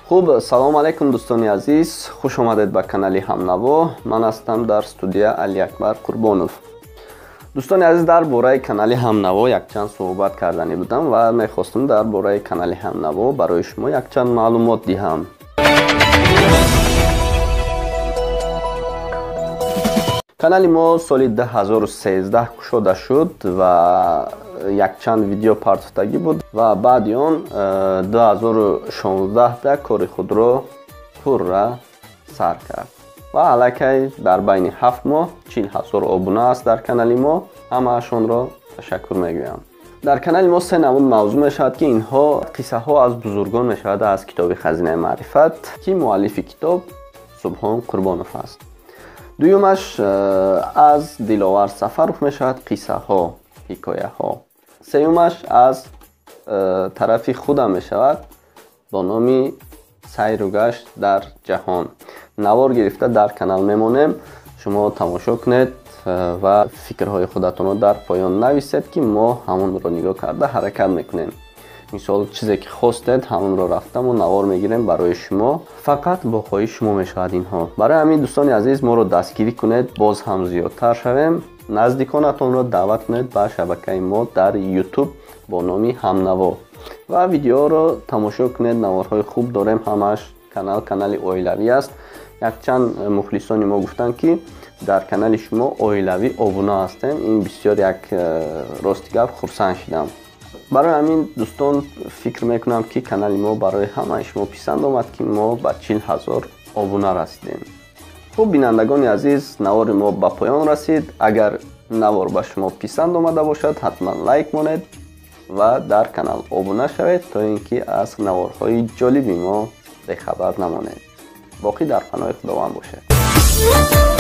Хуб, салом алайкум, дӯстони азиз, хуш омадед ба канали Ҳамнаво. Ман ҳастам дар студия Алиакбар Қурбонов. Дӯстони азиз, дар бораи канали Ҳамнаво якчанд суҳбат карданӣ будам ва мехостам дар бораи канали Ҳамнаво барои шумо якчанд маълумот диҳам. Канали мо соли 2013 кушода шуд ва якчанд видео партофтагӣ буд ва баъди он 2016 кори худро пурра сар кард ва аллакай дар байни 7 моҳ 40 ҳазор обуна аст дар канали мо. Ҳамаашонро ташаккур мегӯям. Дар канали мо се намуд мавзӯъ мешавад, ки инҳо қиссаҳо аз бузургон мешавад аз китоби Хазинаи маърифат, ки муаллифи китоб Субҳон Қурбонов аст. Дуюмаш аз Диловар Сафаров мешавад, қиссаҳо, ҳикояҳо. Сеюмаш аз тарафи худам мешавад бо номи Сайру гашт дар ҷаҳон. Навор гирифта дар канал мемонем, шумо тамошо кунед ва фикрҳои худатонро дар поён нависед, ки мо ҳамонро нигоҳ карда ҳаракат мекунем. Мисол, чизе ки хостед, ҳамонро рафта мо навор мегирем барои шумо. Фақат бо хоҳиши шумо мешавад инҳо. Барои ҳамин, дӯстони азиз, моро дастгирӣ кунед, боз ҳам зиёдтар шавем. Наздиконатонро даъват кунед ба шабакаи мо дар YouTube бо номи Ҳамнаво ва видеоро тамошо кунед. Наворҳои хуб дорем, ҳамааш канал канали оилавӣ аст. Якчанд мухлисони мо гуфтанд, ки дар канали шумо оилавӣ обуна ҳастем. Ин бисёр як рости гап хурсанд шидам. Барои ҳамин, дӯстон, фикр мекунам, ки канали мо барои ҳамаи шумо писанд омад, ки мо ба 40 ҳазор обуна расидем. Хуб, бинандагони азиз, навори мо ба поён расид. Агар навор ба шумо писанд омада бошад, ҳатман лайк монед ва дар канал обуна шавед, то ин ки аз наворҳои ҷолиби мо бехабар намонед. Боқӣ дар паноҳи Худованд бошед.